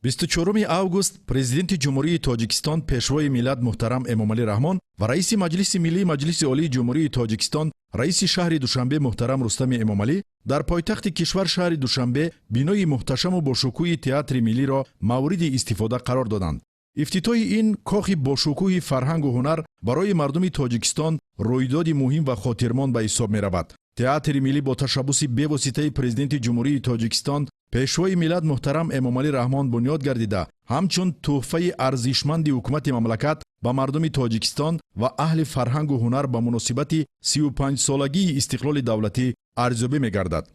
24 август Президенти Ҷумҳурии Тоҷикистон, Пешвои миллат муҳтарам Эмомалӣ Раҳмон ва Раиси Маҷлиси Миллии Маҷлиси Олии Ҷумҳурии Тоҷикистон, Раиси шаҳри Душанбе муҳтарам Рустами Эмомалӣ дар пойтахти кишвар, шаҳри Душанбе, бинои муҳташаму бошукӯҳи Театри миллиро мавриди истифода қарор доданд. Ифтитоҳи ин кохи бошукӯҳи фарҳангу ҳунар барои мардуми Тоҷикистон рӯйдоди муҳим ва хотирмон ба ҳисоб меравад. Театри миллӣ бо ташаббуси бевоситаи Президенти Ҷумҳурии Тоҷикистон, Пешвои миллат муҳтарам Эмомалӣ Раҳмон бунёд гардида, ҳамчун тӯҳфаи арзишманди ҳукумати мамлакат ба мардуми Тоҷикистон ва аҳли фарҳангу ҳунар ба муносибати 35-солагии истиқлоли давлатӣ арзёбӣ мегардад.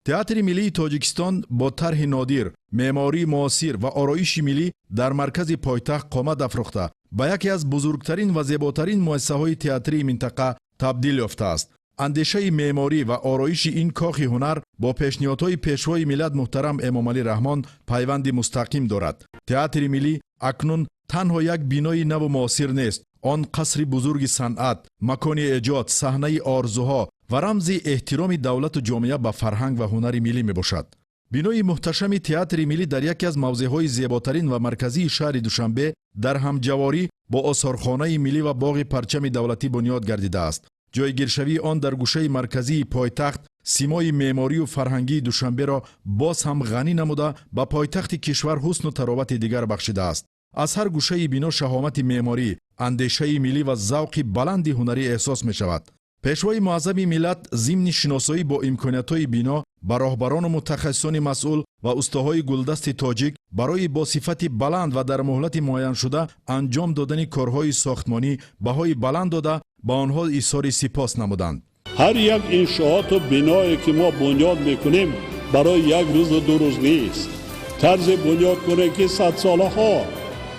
Театри миллии Тоҷикистон бо тарҳи нодир, меъмории муосир ва ороиши миллӣ дар маркази пойтахт қомат афрохта, ба яке аз бузургтарин ва зеботарин муассисаҳои театрии минтақа табдил ёфтааст. Андешаи меъморӣ ва ороиши ин кохи ҳунар бо пешниҳодҳои Пешвои миллат муҳтарам Эмомалӣ Раҳмон пайванди мустақим дорад. Театри миллӣ акнун танҳо як бинои наву муосир нест. Он қасри бузурги санъат, макони эҷод, саҳнаи орзуҳо ва рамзи эҳтироми давлату ҷомеа ба фарҳанг ва ҳунари миллӣ мебошад. Бинои муҳташами Театри миллӣ дар яке аз мавзеъҳои зеботарин ва марказии шаҳри Душанбе, дар ҳамҷаворӣ бо осорхонаи миллӣ ва боғи Парчами давлатӣ бунёд гардидааст. Ҷойгиршавии он дар гӯшаи марказии пойтахт симои меъморию фарҳангии Душанберо боз ҳам ғанӣ намуда, ба пойтахти кишвар ҳусну таровати дигар бахшидааст. Аз ҳар гӯшаи бино шаҳомати меъморӣ, андешаи миллӣ ва завқи баланди ҳунарӣ эҳсос мешавад. Пешвои муаззами миллат зимни шиносоӣ бо имкониятҳои бино ба роҳбарону мутахассисони масъул ва устоҳои гулдасти тоҷик барои бо сифати баланд ва дар муҳлати муайяншуда анҷом додани корҳои сохтмонӣ баҳои баланд дода, ба онҳо изҳори сипос намуданд. Ҳар як иншооту биное, ки мо бунёд мекунем, барои як рӯзу 2 рӯз нест. Тарзе бунёд кунем, ки садсолаҳо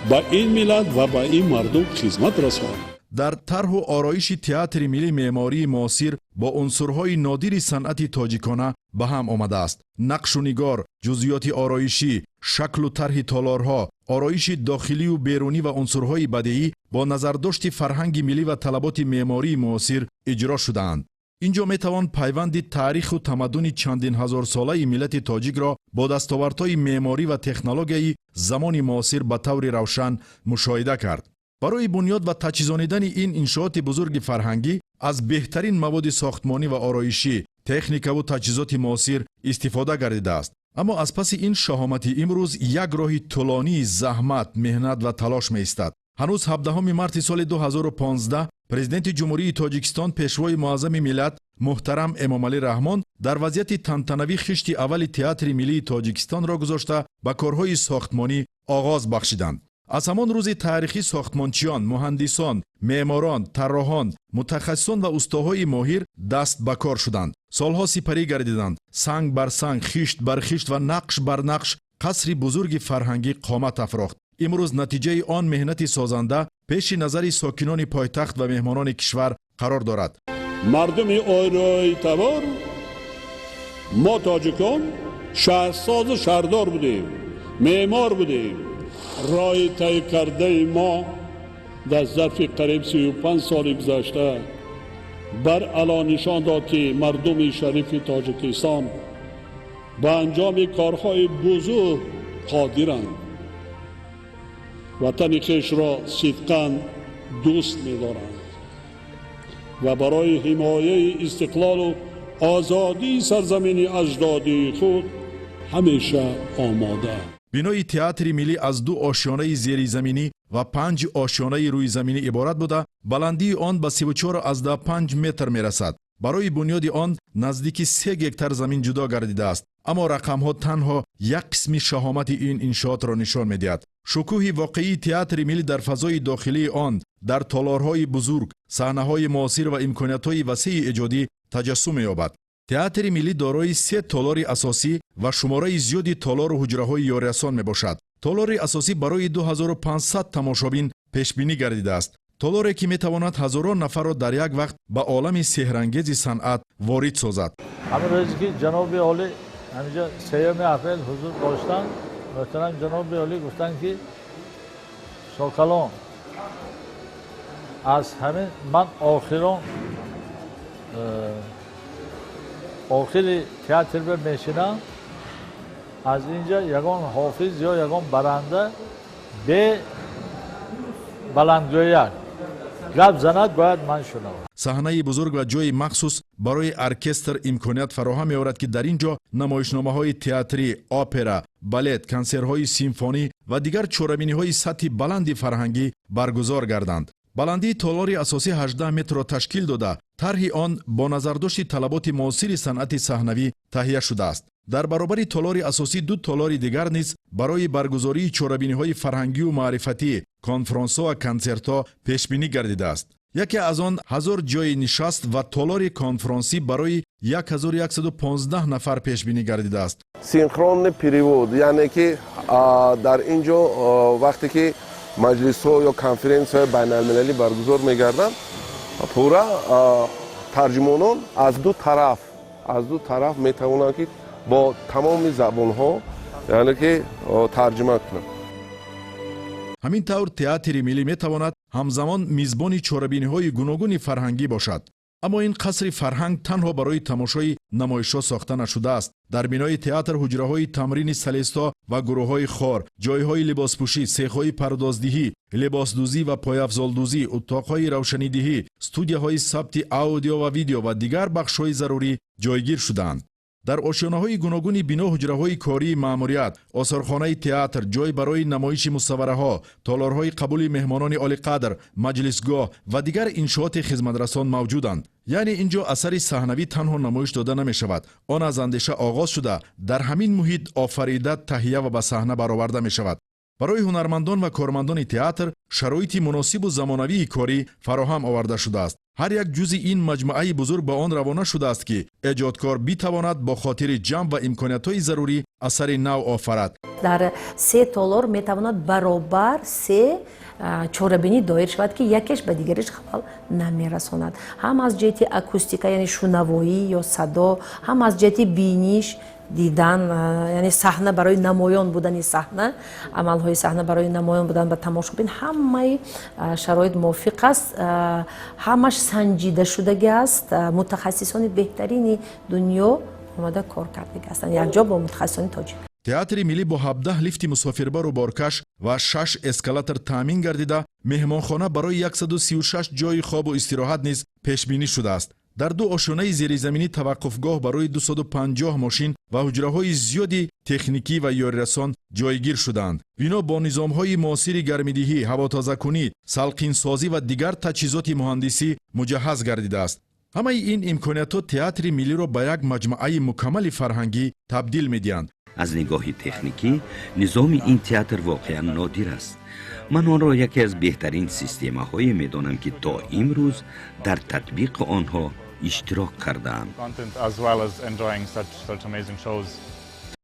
ба ин миллат ва ба ин мардум хизмат расонад. Дар тарҳу ороиши Театри миллӣ меъмории муосир бо унсурҳои нодири санъати тоҷикона ба ҳам омадааст. Нақшу нигор, ҷузъиёти ороишӣ, шаклу тарҳи толорҳо, ороиши дохилию берунӣ ва унсурҳои бадеӣ бо назардошти фарҳанги миллӣ ва талаботи меъмории муосир иҷро шудаанд. Ин ҷо метавон пайванди таъриху тамаддуни чандин ҳазорсолаи миллати тоҷикро бо дастовардҳои меъморӣ ва технологияи замони муосир ба таври равшан мушоҳида кард. Барои бунёд ва таҷҳизонидани ин иншооти бузурги фарҳангӣ аз беҳтарин маводи сохтмонӣ ва ороишӣ, техникаву таҷҳизоти муосир истифода гардидааст. Аммо аз паси ин шаҳомати имрӯз як роҳи тӯлонии заҳмат, меҳнат ва талош меистад. Ҳанӯз 17 марти соли 2015 Президенти Ҷумҳурии Тоҷикистон, Пешвои муаззами миллат муҳтарам Эмомалӣ Раҳмон дар вазъияти тантанавӣ хишти аввали Театри миллии Тоҷикистонро гузошта, ба корҳои сохтмонӣ оғоз бахшиданд. Аз ҳамон рӯзи таърихӣ сохтмончиён, муҳандисон, меъморон, тарроҳон, мутахассисон ва устоҳои моҳир даст ба кор шуданд. Солҳо сипарӣ гардиданд. Санг бар санг, хишт бар хишт ва нақш бар нақш қасри бузурги фарҳангӣ қомат афрохт. Имрӯз натиҷаи он меҳнати созанда пеши назари сокинони пойтахт ва меҳмонони кишвар қарор дорад. Мардуми ориёитабор, мо тоҷикон шаҳрсозу шаҳрдор будем, меъмор будем. Роҳи тай кардаи мо дар зарфи қариб 35 соли гузашта баръало нишон дод, ки мардуми шарифи Тоҷикистон ба анҷоми корҳои бузург қодиранд, ватани хешро сидқан дӯст медоранд ва барои ҳимояи истиқлолу озодии сарзамини аҷдодии худ ҳамеша омодаанд. Бинои Театри миллӣ аз ду ошёнаи зеризаминӣ ва панҷ ошёнаи рӯизаминӣ иборат буда, баландии он ба 34,5 метр мерасад. Барои бунёди он наздики 3 гектар замин ҷудо гардидааст. Аммо рақамҳо танҳо як қисми шаҳомати ин иншоотро нишон медиҳад. Шукӯҳи воқеии Театри миллӣ дар фазои дохилии он, дар толорҳои бузург, саҳнаҳои муосир ва имкониятҳои васеи эҷодӣ таҷассум меёбад. Театри миллӣ дорои се толори асосӣ ва шумораи зиёди толору ҳуҷраҳои ёрирасон мебошад. Толори асосӣ барои 2500 тамошобин пешбинӣ гардидааст, толоре, ки метавонад ҳазорон нафарро дар як вақт ба олами сеҳрангези санъат ворид созад. Ҳамин рӯзе, ки ҷаноби олӣ ҳаминҷо 3 апрел ҳузур доштанд, муҳтарам ҷаноби олӣ гуфтанд, ки шокалон, аз ҳамин ман охирон охири театр ба мешинам. Аз инҷа ягон ҳофиз ё ягон баранда бе баландгӯяк гап занад, бояд ман шунавам. Саҳнаи бузург ва ҷойи махсус барои оркестр имконият фароҳам меорад, ки дар ин ҷо намоишномаҳои театрӣ, опера, балет, консертҳои симфонӣ ва дигар чорабиниҳои сатҳи баланди фарҳангӣ баргузор гарданд. Баландии толори асосӣ 18 метрро ташкил дода, тарҳи он бо назардошти талаботи муосири санъати саҳнавӣ таҳия шудааст. Дар баробари толори асосӣ ду толори дигар низ барои баргузории чорабиниҳои фарҳангию маърифатӣ, конфронсҳо ва консертҳо пешбинӣ гардидааст. Яке аз он 1000 ҷойи нишаст ва толори конфронсӣ барои 1115 нафар пешбинӣ гардидааст. Синхронный перевод, яъне ки дар ин ҷо вақте ки маҷлисҳо ё конференсияҳои байналмилалӣ баргузор мегарданд, пурра тарҷумонон аз ду тараф метавонанд, ки бо тамоми забонҳо, яъне ки тарҷума кунанд. Ҳамин тавр, Театри миллӣ метавонад ҳамзамон мизбони чорабиниҳои гуногуни фарҳангӣ бошад. Аммо ин қасри фарҳанг танҳо барои тамошои намоишҳо сохта нашудааст. Дар бинои театр ҳуҷраҳои тамрини солистҳо ва гурӯҳҳои хор, ҷойҳои либоспӯшӣ, сехҳои пардоздиҳӣ, либосдӯзӣ ва пойафзолдӯзӣ, утоқҳои равшанидиҳӣ, студияҳои сабти аудио ва видео ва дигар бахшҳои зарурӣ ҷойгир шудаанд. Дар ошёнаҳои гуногуни бино ҳуҷраҳои кории маъмурият, осорхонаи театр, ҷой барои намоиши мусаввараҳо, толорҳои қабули меҳмонони олиқадр, маҷлисгоҳ ва дигар иншооти хизматрасон мавҷуданд. Яъне ин ҷо асари саҳнавӣ танҳо намоиш дода намешавад, он аз андеша оғоз шуда, дар ҳамин муҳит офарида, таҳия ва ба саҳна бароварда мешавад. Барои ҳунармандон ва кормандони театр шароити муносибу замонавии корӣ фароҳам оварда шудааст. Ҳар як ҷузъи ин маҷмӯаи бузург ба он равона шудааст, ки эҷодкор битавонад бо хотири ҷамъ ва имкониятҳои зарурӣ асари нав офарад. Дар се толор метавонад баробар се чорабинӣ доир шавад, ки якеш ба дигариш халал намерасонад, ҳам аз ҷиҳати акустика, яъне шунавоӣ ё садо, ҳам аз ҷиҳати биниш, дидан, яъне саҳна барои намоён будани саҳна, амалҳои саҳна барои намоён будан ба тамошобин. Ҳамаи шароит мувофиқ аст, ҳамаш санҷидашудагӣ аст. Мутахассисони беҳтарини дунё омада кор кардагӣ ҳастанд якҷо бо мутахассисони тоҷик. Театри миллӣ бо 17 лифти мусофирбару боркаш ва шаш эскалатор таъмин гардида, меҳмонхона барои 136 ҷойи хобу истироҳат низ пешбинӣ шудааст. Дар ду ошёнаи зеризаминӣ таваққуфгоҳ барои 250 мошин ва ҳуҷраҳои зиёди техникӣ ва ёрирасон ҷойгир шудаанд. Бино бо низомҳои муосири гармидиҳӣ, ҳавотозакунӣ, салқинсозӣ ва дигар таҷҳизоти муҳандисӣ муҷаҳҳаз гардидааст. Ҳамаи ин имкониятҳо Театри миллиро ба як маҷмӯаи мукаммали фарҳангӣ табдил медиҳанд. Аз нигоҳи техникӣ низоми ин театр воқеан нодир аст. Ман онро яке аз беҳтарин системаҳое медонам, ки то имрӯз дар татбиқи онҳо иштирок кардаам.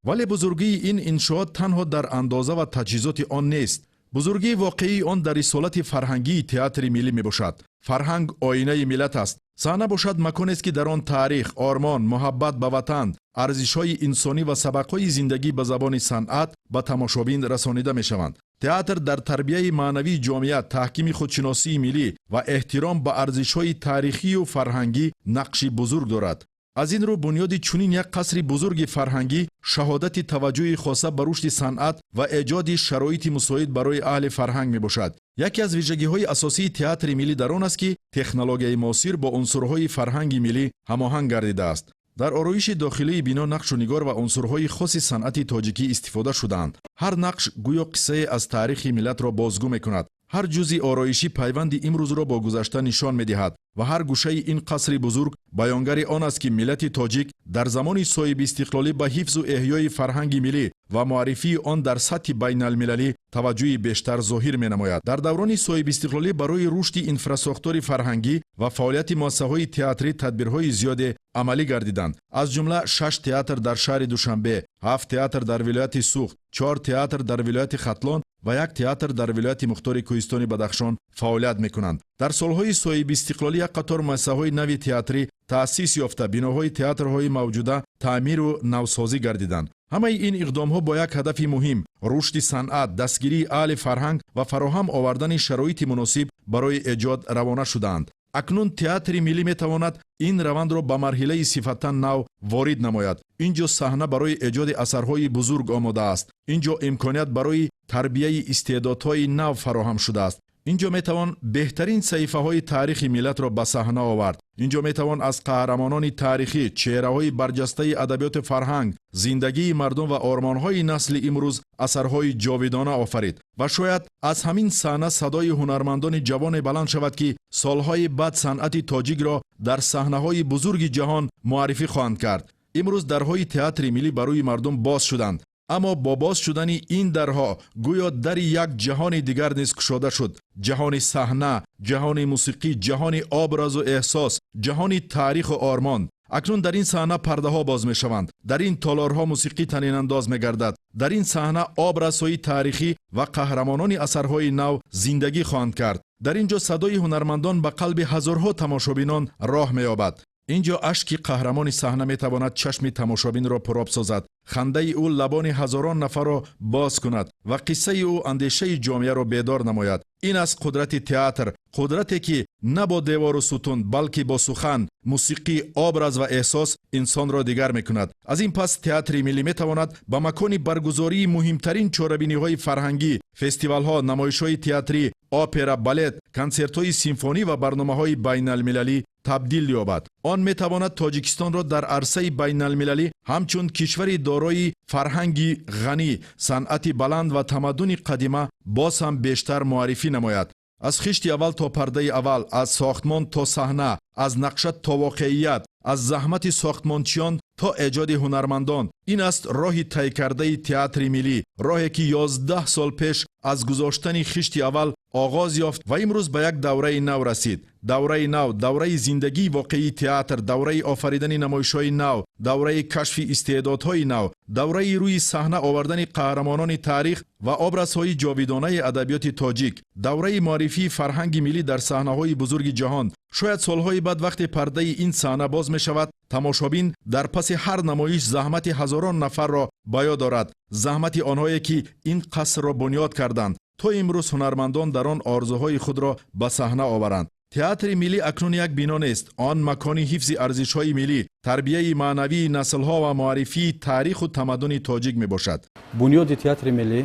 Вале бузургии ин иншоот танҳо дар андоза ва таҷҳизоти он нест. Бузургии воқеии он дар рисолати фарҳангии Театри миллӣ мебошад. Фарҳанг оинаи миллат аст. Саҳна бошад маконест, ки дар он таърих, ормон, муҳаббат ба ватан, арзишҳои инсонӣ ва сабақҳои зиндагӣ ба забони санъат ба тамошобин расонида мешаванд. Театр дар тарбияи маънавии ҷомеа, таҳкими худшиносии миллӣ ва эҳтиром ба арзишҳои таърихию фарҳангӣ нақши бузург дорад. Аз ин рӯ, бунёди чунин як қасри бузурги фарҳангӣ шаҳодати таваҷҷӯҳи хоса ба рушди санъат ва эҷоди шароити мусоид барои аҳли фарҳанг мебошад. Яке аз вижагиҳои асосии Театри миллӣ дар он аст, ки технологияи муосир бо унсурҳои фарҳанги миллӣ ҳамоҳанг гардидааст. Дар ороиши дохилии бино нақшу нигор ва унсурҳои хоси санъати тоҷикӣ истифода шудаанд. Ҳар нақш гӯё қиссае аз таърихи миллатро бозгӯ мекунад. Ҳар ҷузъи ороишӣ пайванди имрӯзро бо гузашта нишон медиҳад ва ҳар гӯшаи ин қасри бузург баёнгари он аст, ки миллати тоҷик дар замони соҳибистиқлолӣ ба ҳифзу эҳёи фарҳанги миллӣ ва муаррифии он дар сатҳи байналмилалӣ таваҷҷӯҳи бештар зоҳир менамояд. Дар даврони соҳибистиқлолӣ барои рушди инфрасохтори фарҳангӣ ва фаъолияти муассисаҳои театрӣ тадбирҳои зиёде амалӣ гардиданд. Аз ҷумла шаш театр дар шаҳри Душанбе, ҳафт театр дар вилояти Суғд, чор театр дар вилояти Хатлон ва як театр дар вилояти мухтори кӯҳистони Бадахшон фаъолият мекунанд. Дар солҳои соҳибистиқлолӣ як қатор муассисаҳои нави театрӣ таъсис ёфта, биноҳои театрҳои мавҷуда таъмиру навсозӣ гардиданд. Ҳамаи ин иқдомҳо бо як ҳадафи муҳим: рушди санъат, дастгирии аҳли фарҳанг ва фароҳам овардани шароити муносиб барои эҷод равона шудаанд. Акнун Театри миллӣ метавонад ин равандро ба марҳилаи сифатан нав ворид намояд. Ин ҷо саҳна барои эҷоди асарҳои бузург омода аст. Ин ҷо имконият барои тарбияи истеъдодҳои нав фароҳам шудааст. Ин ҷо метавон беҳтарин саҳифаҳои таърихи миллатро ба саҳна овард. Ин ҷо метавон аз қаҳрамонони таърихӣ, чеҳраҳои барҷастаи адабиёту фарҳанг, зиндагии мардум ва ормонҳои насли имрӯз асарҳои ҷовидона офарид. Ва шояд аз ҳамин саҳна садои ҳунармандони ҷавоне баланд шавад, ки солҳои баъд санъати тоҷикро дар саҳнаҳои бузурги ҷаҳон муаррифӣ хоҳанд кард. Имрӯз дарҳои Театри миллӣ ба рӯи мардум боз шуданд, аммо бо боз шудани ин дарҳо гӯё дари як ҷаҳони дигар низ кушода шуд: ҷаҳони саҳна, ҷаҳони мусиқӣ, ҷаҳони образу эҳсос, ҷаҳони таъриху ормон. Акнун дар ин саҳна пардаҳо боз мешаванд, дар ин толорҳо мусиқӣ танинандоз мегардад, дар ин саҳна образҳои таърихӣ ва қаҳрамонони асарҳои нав зиндагӣ хоҳанд кард. Дар ин ҷо садои ҳунармандон ба қалби ҳазорҳо тамошобинон роҳ меёбад. Ин ҷо ашки қаҳрамони саҳна метавонад чашми тамошобинро пуроб созад, хандаи ӯ лабони ҳазорон нафарро боз кунад ва қиссаи ӯ андешаи ҷомеаро бедор намояд. Ин аст қудрати театр, қудрате, ки на бо девору сутун, балки бо сухан, мусиқӣ, образ ва эҳсос инсонро дигар мекунад. Аз ин пас Театри миллӣ метавонад ба макони баргузории муҳимтарин чорабиниҳои фарҳангӣ, фестивалҳо, намоишҳои театрӣ, опера, балет, консертҳои симфонӣ ва барномаҳои байналмилалӣ табдил ёбад. Он метавонад Тоҷикистонро дар арсаи байналмилалӣ ҳамчун кишвари дорои фарҳанги ғанӣ, санъати баланд ва тамаддуни қадима боз ҳам бештар муаррифӣ намояд. Аз хишти аввал то пардаи аввал, аз сохтмон то саҳна, аз нақша то воқеият, аз заҳмати сохтмончиён то эҷоди ҳунармандон — ин аст роҳи тай кардаи Театри миллӣ, роҳе, ки 11 сол пеш аз гузоштани хишти аввал оғоз ёфт ва имрӯз ба як давраи нав расид. Давраи нав, давраи зиндагии воқеии театр, давраи офаридани намоишҳои нав, давраи кашфи истеъдодҳои нав, давраи рӯи саҳна овардани қаҳрамонони таърих ва образҳои ҷовидонаи адабиёти тоҷик, давраи муаррифии фарҳанги миллӣ дар саҳнаҳои бузурги ҷаҳон. Шояд солҳои баъд, вақте пардаи ин саҳна боз мешавад, тамошобин дар паси ҳар намоиш заҳмати ҳазорон нафарро ба ёд дорад, заҳмати онҳое, ки ин қасрро бунёд карданд, то имрӯз ҳунармандон дар он орзуҳои худро ба саҳна оваранд. Театри миллӣ акнун як бино нест. Он макони ҳифзи арзишҳои миллӣ, тарбияи маънавии наслҳо ва муаррифии таъриху тамаддуни тоҷик мебошад. Бунёди Театри миллӣ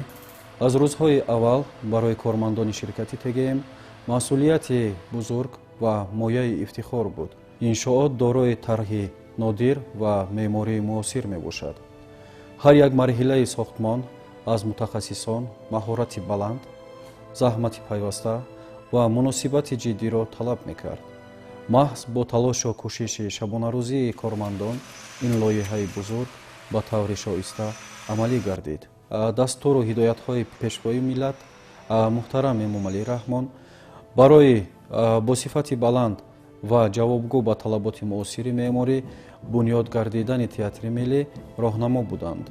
аз рӯзҳои аввал барои кормандони ширкати ТГМ масъулияти бузург ва мояи ифтихор буд. Иншоот дорои тарҳи нодир ва меъмории муосир мебошад. Ҳар як марҳилаи сохтмон аз мутахассисон маҳорати баланд, заҳмати пайваста ва муносибати ҷиддиро талаб мекард. Маҳз бо талошу кӯшиши шабонарӯзии кормандон ин лоиҳаи бузург ба таври шоиста амалӣ гардид. Дастуру ҳидоятҳои Пешвои миллат муҳтарам Эмомалӣ Раҳмон барои бо сифати баланд ва ҷавобгӯ ба талаботи муосири меъморӣ бунёд гардидани Театри миллӣ роҳнамо буданд.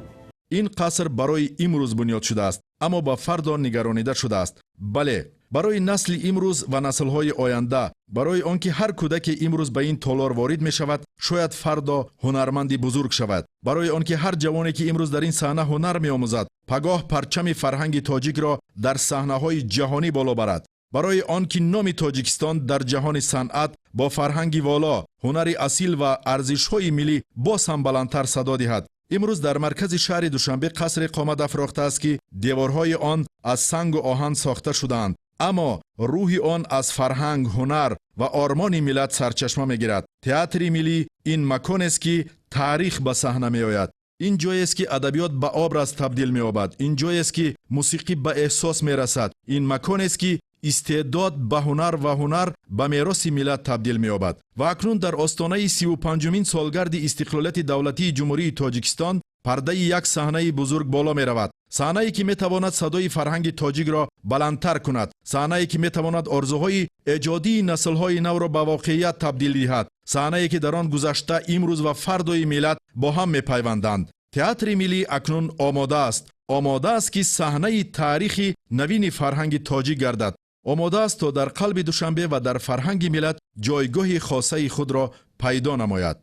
Ин қаср барои имрӯз бунёд шудааст, аммо ба фардо нигаронида шудааст. Бале, барои насли имрӯз ва наслҳои оянда, барои он ки ҳар кӯдаке имрӯз ба ин толор ворид мешавад, шояд фардо ҳунарманди бузург шавад, барои он ки ҳар ҷавоне, ки имрӯз дар ин саҳна ҳунар меомӯзад, пагоҳ парчами фарҳанги тоҷикро дар саҳнаҳои ҷаҳонӣ боло барад, барои он ки номи Тоҷикистон дар ҷаҳони санъат бо фарҳанги воло, ҳунари асил ва арзишҳои миллӣ боз ҳам баландтар садо диҳад. Имрӯз дар маркази шаҳри Душанбе қасре қомат афрохтааст, ки деворҳои он аз сангу оҳан сохта шудаанд, аммо рӯҳи он аз фарҳанг, ҳунар ва ормони миллат сарчашма мегирад. Театри миллӣ ин маконест, ки таърих ба саҳна меояд. Ин ҷоест, ки адабиёт ба образ табдил меёбад. Ин ҷоест, ки мусиқӣ ба эҳсос мерасад. Ин маконест, ки истеъдод ба ҳунар ва ҳунар ба мероси миллат табдил меёбад. Ва акнун дар остонаи 35-умин солгарди истиқлолияти давлатии Ҷумҳурии Тоҷикистон пардаи як саҳнаи бузург боло меравад, саҳнае, ки метавонад садои фарҳанги тоҷикро баландтар кунад, саҳнае, ки метавонад орзуҳои эҷодии наслҳои навро ба воқеият табдил диҳад, саҳнае, ки дар он гузашта, имрӯз ва фардои миллат бо ҳам мепайванданд. Театри миллӣ акнун омода аст, омода аст, ки саҳнаи таърихи навини фарҳанги тоҷик гардад, омода аст, то дар қалби Душанбе ва дар фарҳанги миллат ҷойгоҳи хосаи худро пайдо намояд.